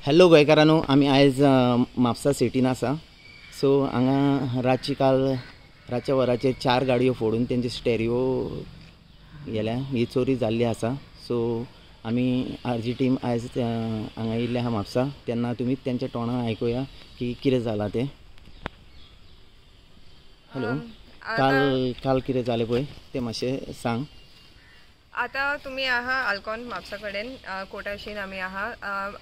Hello गोंयकारांनो, आमी आयज म्हापसा सिटीन आसा. सो हांगा रातची काल रातच्या वराचेर 4 गाडयो फोडून तेंचे स्टेरियो गेल्या, ही चोरी जाल्ली आसा. सो आमी आरजी टीम आयज हांगा येयल्ले आहा म्हापसा, तेन्ना तुमी तेंच्या तोंडान आयकुया की कितें जालां तें. हॅलो, काल काल कितें जालें पळय तें मातशें सांग. आतां तुमी आहा आल्कॉन म्हापसा कडेन कोटाशीन आमी आहा.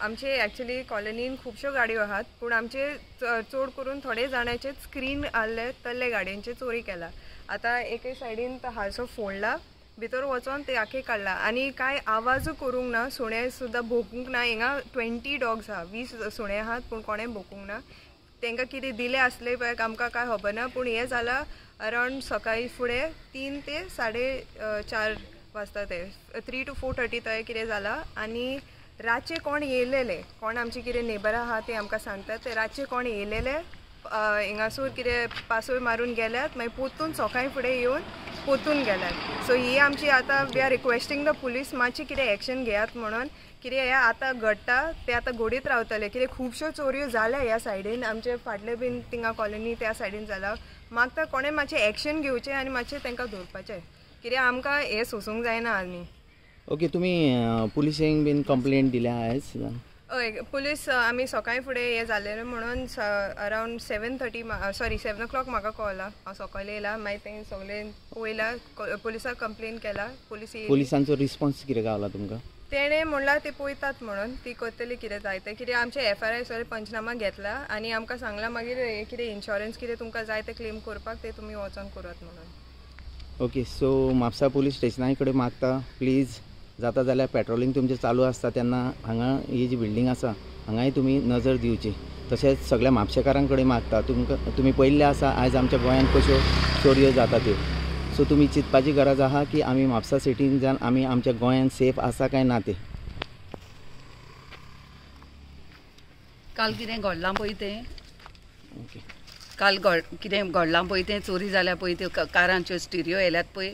आमचे एक्चुली कॉलनीन खुबश्यो गाडयो आहात, पूण आमचे चड करून थोडे जाणांचे स्क्रीन आहले तल्ले गाडयांचे चोरी केला. आतां एके सायडीन तो हारसो फोडला, भितर वचोन ते आखे काडला आनी कांय आवाजूय करूंक ना, सुणे सुद्दां भोंकूंक ना. हिंगा 20 डॉग्स आहा, 20 सुणे आहात, पूण कोणें भोंकूंक ना. तांकां कितें दिलें आसलें पळय आमकां कांय खबर ना, पूण हें जालां अरावंड सकाळीं फुडें 3 ते 4:30 वाजता, ते 3 to 4:30 थंय कितें जालां. आनी रातचे कोण येयलेले, कोण आमचे कितें नेबर आहा ते आमकां सांगतात, ते रातचे कोण येयलेले हिंगासूर कितें पासय मारून गेल्यात, मागीर पोतून सकाळीं फुडें येवन पोतून गेल्यात. सो ही आमची आतां we are requesting the police मातशी कितें एक्शन घेयात म्हणून. कितें हें आतां घडटा तें आतां घडीत रावतलें. कितें खुबश्यो चोरयो जाल्या ह्या सायडीन, आमचे फाटले बीन थिंगा कॉलनी त्या सायडीन जाला. मागता कोणें मातशें एक्शन घेवचें आनी मातशें तांकां धरपाचें, कित्याक आमकां हें सोसूंक जायना. आनी ओके, तुमी पुलिसेंक बीन कंप्लेंट दिल्या आयज? हय, पुलीस आमी सकाळीं फुडें हें जालें म्हणून अरावंड 7 o'clock म्हाका कळ्ळां. हांव सकयल येयला, मागीर तें सगळें पळयलां, पुलिसाक कंप्लेन केला. पुलिसांचो रिस्पॉन्स कितें गावला तुमकां? तेणें म्हणलां ती पळयतात म्हणून, ती करतली कितें जाय तें. कित्याक आमचें FIR सगळें पंचनामा घेतला आनी आमकां सांगलां मागीर कितें इन्शुरन्स कितें तुमकां जाय तें क्लेम करपाक तें तुमी वचोन करात म्हणून. ओके, सो म्हापसा पुलीस स्टेशना कडेन मागता, प्लीज जाता जाल्यार पेट्रोलिंग तुमचें चालू आसता तेन्ना हांगा ही जी बिल्डींग आसा हांगाय तुमी नजर दिवची. तशेंच सगळ्या म्हापशेकारां कडेन मागता, तुमकां तुमी पळयल्लें आसा आयज आमच्या गोंयांत कश्यो चोरयो जाता त्यो. सो तुमी चिंतपाची गरज आहा की आमी म्हापसा सिटीन जावन आमी आमच्या गोंयांत सेफ आसा काय ना तें. काल कितें घडलां पळय तें, ओके, काल कितें घडलां पळय तें, चोरी जाल्या पळय त्यो कारांच्यो स्टिरियो येयल्यात पळय,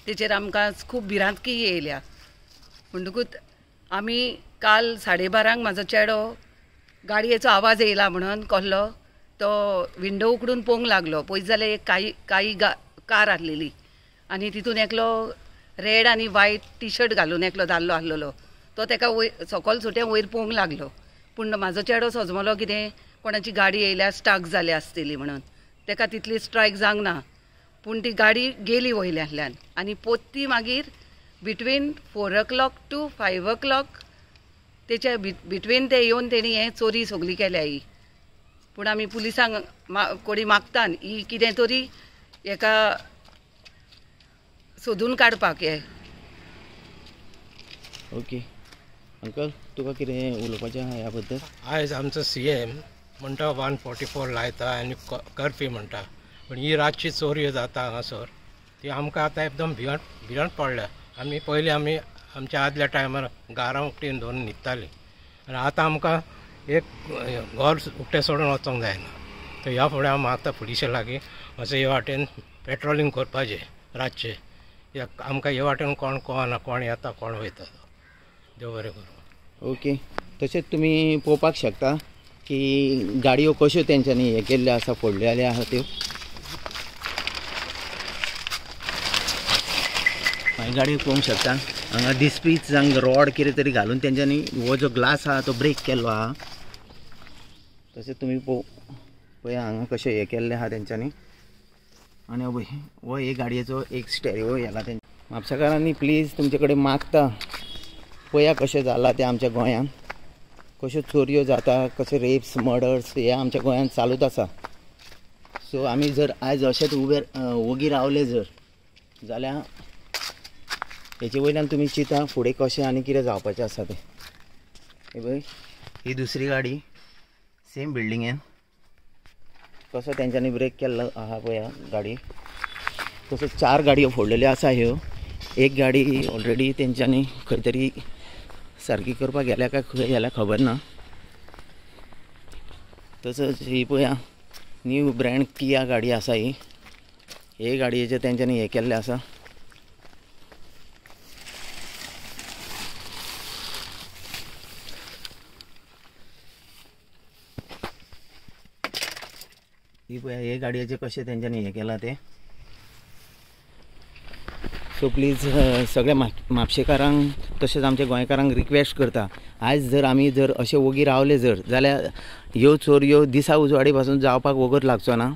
तेचेर आमकां खूब भिरांतकी येयल्या. म्हणटकूच आमी काल 12:30 म्हाजो चेडो गाडयेचो आवाज येयला म्हणून कहलो, तो विंडो उकडून पळोवंक लागलो. पळयत जाल्यार एक काळी कार आहलेली आनी तितून एकलो रेड आनी वायट टी शर्ट घालून एकलो दादलो आहलेलो, तो तेका वयर सकयल सुटें वयर पळोवंक लागलो. पूण म्हाजो चेडो सजमलो कितें कोणाची गाडी येयल्या स्टाक जाल्या आसतली म्हणून, तेका तितली स्ट्रायक जावंक ना, पूण ती गाडी गेली वयल्यांतल्यान आनी पोत्ती मागीर बिटवीन 4 o'clock to 5 o'clock तेच्या बिटवीन ते येवन तेणी हें चोरी सगली केल्या ही. पूण आमी पुलिसांक कोडी मागता ही कितें तरी हेका सोदून काडपाक हें. ओके अंकल, तुका कितें उलोवपाचें आहा ह्या बद्दल? आयज आमचो CM म्हणटा 144 लायता आनी कर्फ्यू म्हणटा, पूण ही रातची चोरयो जाता हांगासर ती आमकां आतां एकदम भिरांत पडल्या. आमी पयलीं आमी आमच्या आदल्या टायमार गारां उकटीन दवरून न्हिदतालीं, आनी आतां आमकां एक घर उकतें सोडून वचोंक जायना. तर ह्या फुडें हांव मागता पुलिशे लागीं मातशें हे वाटेन पेट्रोलिंग करपाचें रातचें, कित्याक आमकां हे वाटेन कोण कळना, कोण येता कोण वयता. देव बरें करूं. ओके, तशेंच तुमी पळोवपाक शकता की गाडयो कश्यो तेंच्यांनी हें केल्ल्यो आसा, फोडलेल्यो आसा त्यो. मागीर गाडयो पळोवंक शकता हांगा दिसपीच हांगा रॉड कितें तरी घालून तेंच्यांनी हो जो ग्लास आहा तो ब्रेक केल्लो आहा. तशेंच तुमी पळया हांगा कशें हें केल्लें आहा तेंच्यांनी. आनी पळय हो हे गाडयेचो एक स्टेरियो येला. तेंच्या म्हापशेकारांनी प्लीज तुमचे कडेन मागता, पळया कशें जालां तें आमच्या गोंयांत, कश्यो चोरयो जाता, कशे रेप्स मर्डर्स हे आमच्या गोंयांत चालूच आसा. सो आमी जर आयज अशेंच उबे वोगी रावले जर जाल्यार हेचे वयल्यान तुमी चिंता फुडें कशें आनी कितें जावपाचें आसा तें. हे पळय ही दुसरी गाडी सेम बिल्डिंगेन कसो तेंच्यांनी ब्रेक केल्लो आहा पळया गाडी. तसो 4 गाडयो फोडलेल्यो आसा ह्यो. एक गाडी ऑलरेडी तेंच्यांनी खंय तरी सारकी करपाक गेल्या काय खंय गेल्या खबर ना. तसोच ही पळया न्यू ब्रँड किया गाडी आसा ही, हे गाडयेचें तेंच्यांनी हें केल्लें आसा. ही पळय, हे गाडयेचें कशें तेंच्यांनी हें केलां तें. सो प्लीज, सगळ्या म्हापशेकारांक तशेंच आमच्या गोंयकारांक रिक्वेस्ट करता, आयज जर आमी जर अशे वोगी रावले जर जाल्यार ह्यो चोरयो दिसा उजवाडी पासून जावपाक वगत लागचो ना.